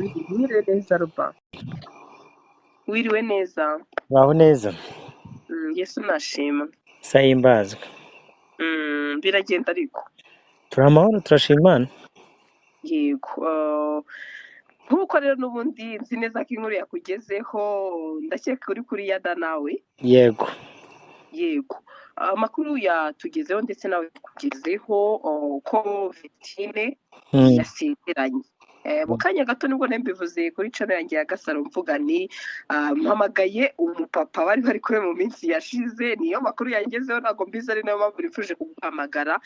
Wiriwe neza, Ruba. Wiriwe neza. Baho neza. Yesu nashima. Sahimbazwe. Biragenda ariko. Turi amahoro, turashima Imana. Yego. Nk'uko rero n'ubundi nzi neza ko inkuru yakugezeho, ndakeka uri kuri yada nawe. Yego. Yego. Amakuru yatugezeho ndetse nawe yakugezeho ko Vestine yasezeranye. Mu kanya gato nibwo mbivuze kuri channel yanjye ya Gasaro, mvuga ni mpamagaye umupapa bari bari kumwe mu minsi yashize, niyo makuru yangezeho, ntabwo mbizi, ari nayo mpamvu nifuje kuguhamagara.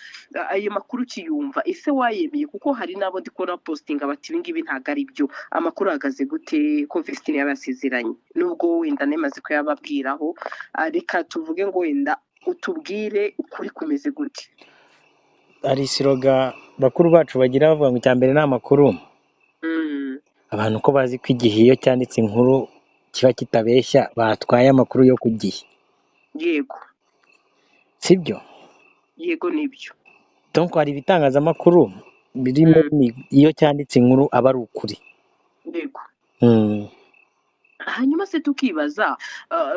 Ayo makuru ukiyumva, ese wayemeye? Kuko hari n'abo ndi kubona postinga bati ibi ngibi ntabwo ari byo. Amakuru ahagaze gute ko Vestine yaba yasezeranye? Nubwo wenda nemaze kuyababwiraho, reka tuvuge ngo wenda utubwire ukuri kumeze gute. Hari slogan bakuru bacu bagira bavuga ngo icya mbere ni amakuru. Abantu ko bazi ko igihe iyo cyanditse inkuru kiba kitabeshya, batwaye amakuru yo ku gihe. Yego. Sibyo? Yego, nibyo. Donc hari ibitangazamakuru birimo iyo cyanditse inkuru aba ari ukuri. Yego. Hanyuma se tukibaza,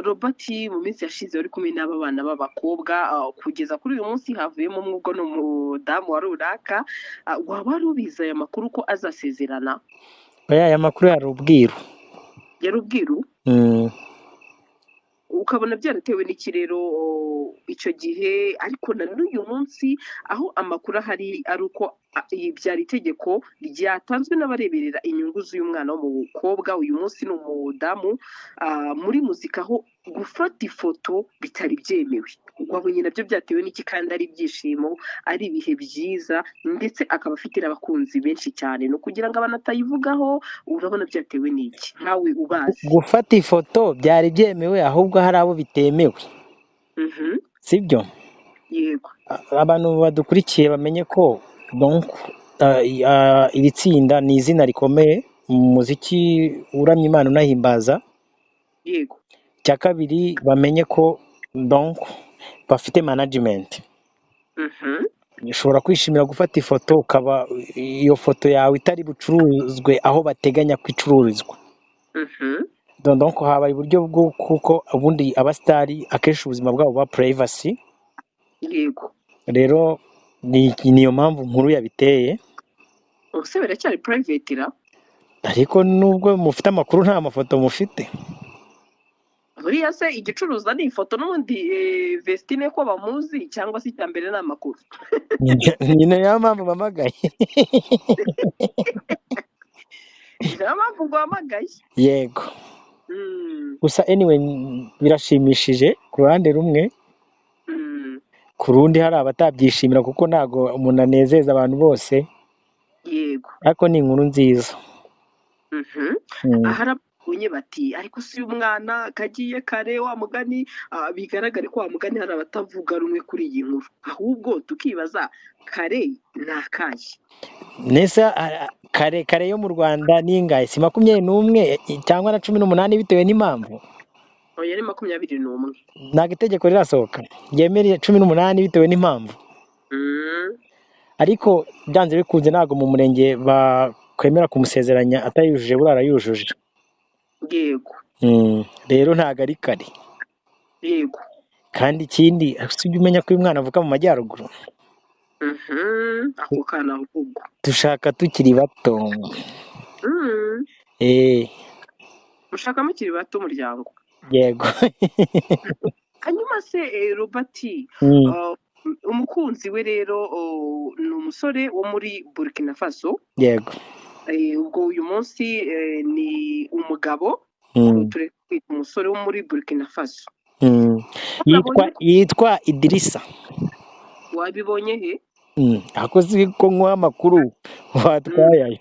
Robert mu minsi yashize wari kumwe n'aba bana b'abakobwa, kugeza kuri uyu munsi havuyemo umwe, ubwo ni umudamu wa runaka, waba wari ubizi aya makuru ko azasezerana? Oya, aya makuru yari ubwiru. Yari ubwiru? Ukabona byaratewe n'iki rero icyo gihe, ariko na n'uyu munsi aho amakuru ahari ari uko byari itegeko ryatanzwe n'abareberera inyungu z'uyu mwana w'umukobwa, uyu munsi ni umudamu, muri muzika aho gufata ifoto bitari byemewe. Wabonye nabyo byatewe n'iki kandi ari ibyishimo, ari ibihe byiza, ndetse akaba afite n'abakunzi benshi cyane, ni ukugira ngo abantu atayivugaho. Urabona byatewe n'iki nkawe ubazi? Gufata ifoto byari byemewe, ahubwo hari abo bitemewe. Sibyo? Yego. Abantu badukurikiye bamenye ko donc iri tsinda ni izina rikomeye mu muziki uramya Imana unahimbaza. Yego. Icya kabiri, bamenye ko donc bafite management. Ushobora kwishimira gufata ifoto, ukaba iyo foto yawe itari bucuruzwe aho bateganya ko icururizwa. Donc habaye uburyo bwo, kuko ubundi abasitari akenshi ubuzima bwabo buba privacy. Yego. Rero niyo mpamvu nkuru yabiteye. Ubuse biracyari private ra? Ariko nubwo mufite amakuru, nta mafoto mufite. Buriya se igicuruza ni ifoto n'ubundi, Vestine ko bamuzi, cyangwa se icya mbere ni amakuru? Ni nayo mpamvu mpamagaye. Ni nayo mpamvu nguhamagaye. Yego. Gusa anyway birashimishije ku ruhande rumwe, ku rundi hari abatabyishimira, kuko ntago umuntu anezeza abantu bose. Yego. Ariko ni inkuru nziza. Ahari ababonye bati ariko si uyu mwana kagiye kare wa mugani, bigaragare ko wa mugani hari abatavuga rumwe kuri iyi nkuru, ahubwo tukibaza kare ni akahe? Nese kare kare yo mu Rwanda ni ingahe? Si 21 cyangwa na 18 bitewe n'impamvu? Oya, ni 21. Ntabwo itegeko rirasohoka ryemera 18 bitewe n'impamvu. Ariko byanze bikunze ntabwo mu murenge bakwemera kumusezeranya atayujuje, buriya arayujuje. Yego. Rero ntabwo ari kare. Yego. Kandi ikindi, ujye umenya ko uyu mwana avuka mu majyaruguru. Ako kana ahubwo. Dushaka tukiri bato. Mushaka mukiri bato umuryango. Yego. Hanyuma se Robert, umukunzi we rero ni umusore wo muri Burkina Faso. Yego. Ubwo uyu munsi ni umugabo, tureke kwita umusore wo muri Burkina Faso. Yitwa Idirisa. Wabibonye he? Ako si ko nkuha amakuru watwaye ayo.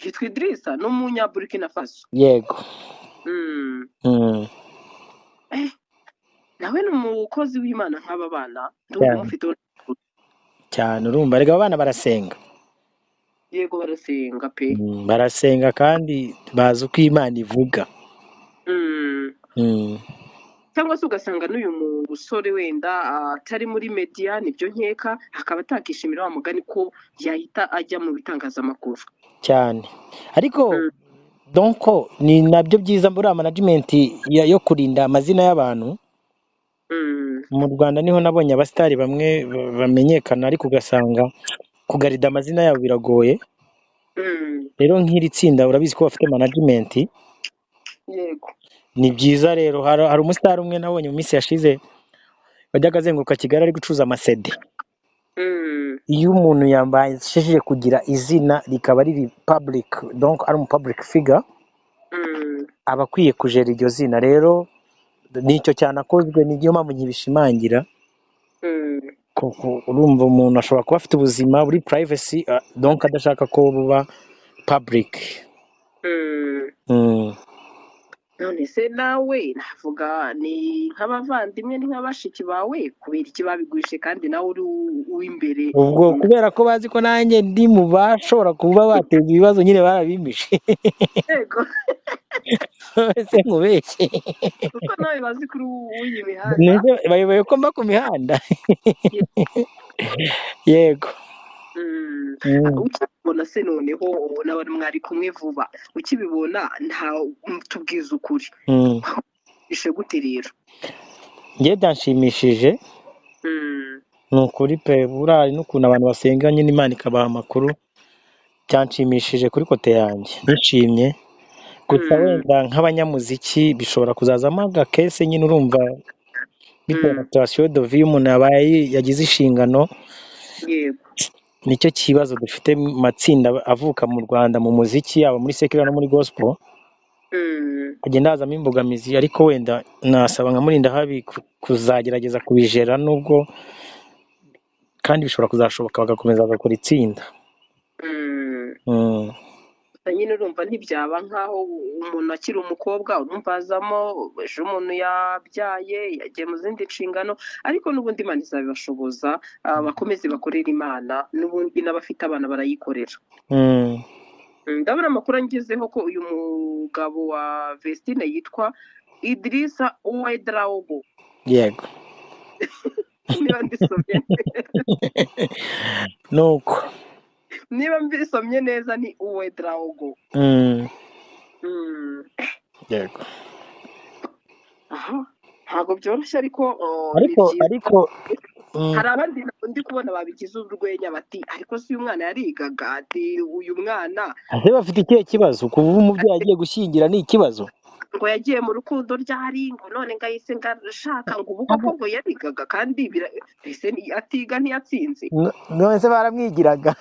Yitwa Idirisa, ni umunya Burkina Faso. Yego. Nawe ni umukozi w'Imana nk'aba bana, ndumva mufite cyane. Urumva rega abana barasenga. Yego, barasenga pe. Barasenga kandi bazi uko Imana ivuga. Cyangwa se ugasanga n'uyu musore wenda atari muri media, nibyo nkeka, akaba atakishimira wa mugani ko yahita ajya mu bitangazamakuru. Cyane, ariko donc ni nabyo byiza muri management yo kurinda amazina y'abantu. Mu Rwanda niho nabonye abasitari bamwe bamenyekana, ariko ugasanga kugarida amazina yabo biragoye. Rero nk'iri tsinda urabizi ko bafite management. Yego. Ni byiza rero. Hari umusitari umwe nabonye mu minsi yashize wajyaga azenguruka Kigali ari gucuruza amasede. Iyo umuntu yabashije kugira izina rikaba riri public, donc ari umu public figure, aba akwiye kujera iryo zina. Rero nicyo cyanakozwe, niyo mpamvu nkibishimangira. Kuko urumva umuntu ashobora kuba afite ubuzima buri privacy, donc adashaka ko buba public. None se nawe navuga ni nk'abavandimwe, ni nk'abashiki bawe, kubera iki babigwishe kandi nawe uri uw'imbere? Ubwo kubera ko bazi ko nanjye ndi mu bashobora kuba bateza ibibazo nyine, barabimishe. Yego. Ese nkubeshye? Kuko nawe bazi kuri uw'iyi mihanda. Nibyo, bayoboye ko mba ku mihanda, yego. Ukibibona se noneho n'abantu mwari kumwe vuba, ukibibona, nta tubwiza ukuri, bishe gute rero? Njye byanshimishije. Ni ukuri pe, buriya n'ukuntu abantu basenga nyine Imana ikabaha amakuru, byanshimishije kuri côté yanjye, nishimye gusa. Wenda nk'abanyamuziki bishobora kuzazamo agakese nyine, urumva bitewe na situation de vie umuntu yabaye, yagize inshingano. Nicyo kibazo dufite mu matsinda avuka mu Rwanda mu muziki, yaba muri secular no muri gospel, kugenda hazamo imbogamizi. Ariko wenda nasaba nka Murindahabi kuzagerageza kubijera, nubwo kandi bishobora kuzashoboka bagakomeza bagakora itsinda. Gusa nyine urumva ntibyaba nk'aho umuntu akiri umukobwa, urumva hazamo ejo umuntu yabyaye, yagiye mu zindi nshingano, ariko n'ubundi Imana izabibashoboza, bakomeze bakorere Imana, n'ubundi n'abafite abana barayikorera. Ndabona amakuru angezeho ko uyu mugabo wa Vestine yitwa Idrissa Ouedraogo. Yego. Niba ndisomye Nuko. Niba mbisomye neza ni Ouedraogo. Yego. Aha ntabwo byoroshye, ariko oh, ni Ariko byiza. Ariko Hari abandi ndi kubona babigize urwenya, bati: "Ariko si uyu mwana yarigaga?" Ati: "Uyu mwana." Ese bafite ikihe kibazo? Kuva umubyeyi agiye gushyingira ni ikibazo? Ngo yagiye mu rukundo ryari, ngo none ngo ahise ngo ashaka, ngo ubu koko ngo yarigaga kandi ese atiga ntiyatsinze? None se baramwigiraga?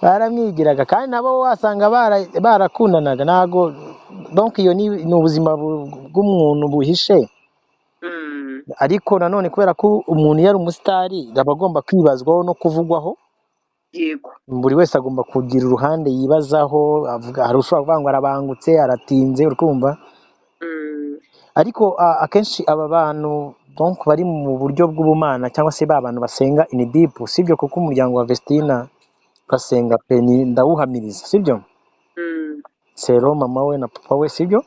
Baramwigiraga kandi nabo wasanga barakundanaga. Ntago, donc iyo ni ubuzima bw'umuntu buhishe. Ariko nanone kubera ko umuntu iyo ari umusitari aba agomba kwibazwaho no kuvugwaho. Buri wese agomba kugira uruhande yibazaho, avuga. Hari ushobora kuvuga ngo arabangutse, aratinze, urikumva. Ariko akenshi aba bantu donc bari mu buryo bw'ubumana, cyangwa se ba bantu basenga in deep, sibyo? Kuko umuryango wa Vestina basenga pe, ndawuhamiriza, sibyo? Sero mama we na papa we, sibyo?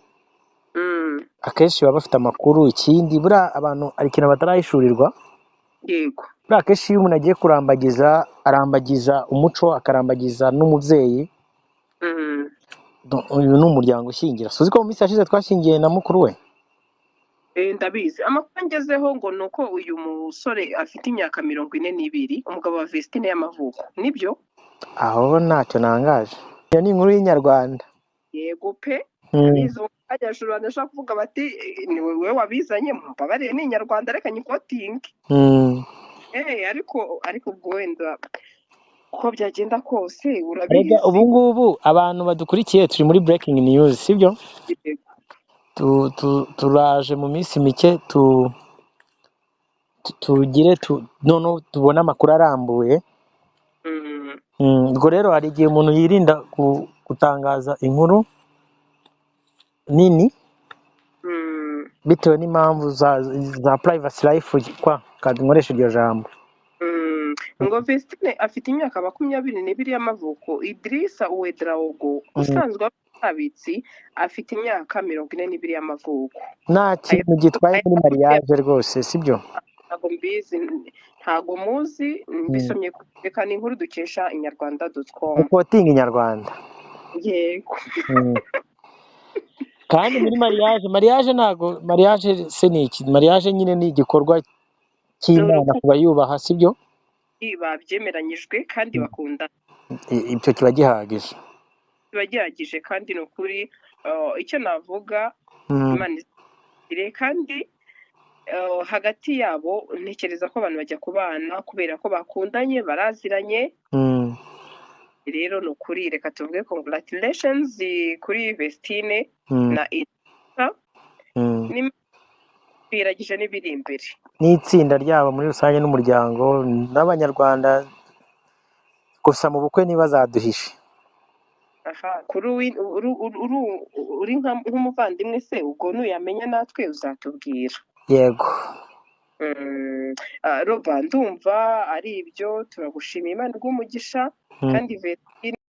Akenshi baba bafite amakuru. Ikindi, buriya abantu hari ikintu batarahishurirwa. Buriya akenshi iyo umuntu agiye kurambagiza, arambagiza umuco, akarambagiza n'umubyeyi. Uyu ni umuryango ushyingira. Suzi ko mu minsi yashize twashyingiye na mukuru we? Ndabizi. Amakuru angezeho ngo ni uko uyu musore afite imyaka 42, umugabo wa Vestine, y'amavuko, nibyo? Aho ntacyo nangaje, iyo ni inkuru y'inyarwanda. Yego pe. Ndabizi, uwo mwanya hejuru badashobora kuvuga bati: "Ni wowe wabizanye, mumbabarire, ni inyarwanda, reka nyikotinge." Ariko ubwo wenda uko byagenda kose Erega urabizi. Ubu ngubu abantu badukurikiye turi muri breaking news, sibyo? Yego. Turaje mu minsi mike tugire noneho tubone amakuru arambuye. Ubwo rero hari igihe umuntu yirinda gutangaza inkuru nini bitewe n'impamvu za privacy life, kwa kandi nkoresha iryo jambo. Ngo Vestine afite imyaka 22 y'amavuko, Idrissa Ouedraogo usanzwe ari umushabitsi afite imyaka 42 y'amavuko. Nta Aya kintu gitwaye aya muri mariage rwose, sibyo? Ntabwo mbizi, ntabwo muzi. Mbisomye, reka, ni inkuru dukesha inyarwanda.com. Reporting Inyarwanda. Yego. Kandi muri mariage ntabwo mariage se ni iki? Mariage nyine ni igikorwa Ni cy'Imana urukundo. ku bayubaha, sibyo? Babyemeranyijwe kandi bakundana. Ibyo kiba gihagije. Kiba gihagije, kandi ni ukuri, icyo navuga, Imana izire, kandi hagati yabo ntekereza ko abantu bajya kubana kubera ko bakundanye, baraziranye. Rero ni ukuri, reka tuvuge congratulations kuri Vestine na Ita. Twiragije n'ibiri imbere. N'itsinda ryabo muri rusange n'umuryango n'Abanyarwanda. Gusa mu bukwe ntibazaduhishe. Aha kuri uri nk'umuvandimwe se, ubwo nuyamenya natwe uzatubwira. Yego. Roba, ndumva ari ibyo. Turagushimiye, Imana iguhe umugisha. Kandi Vestine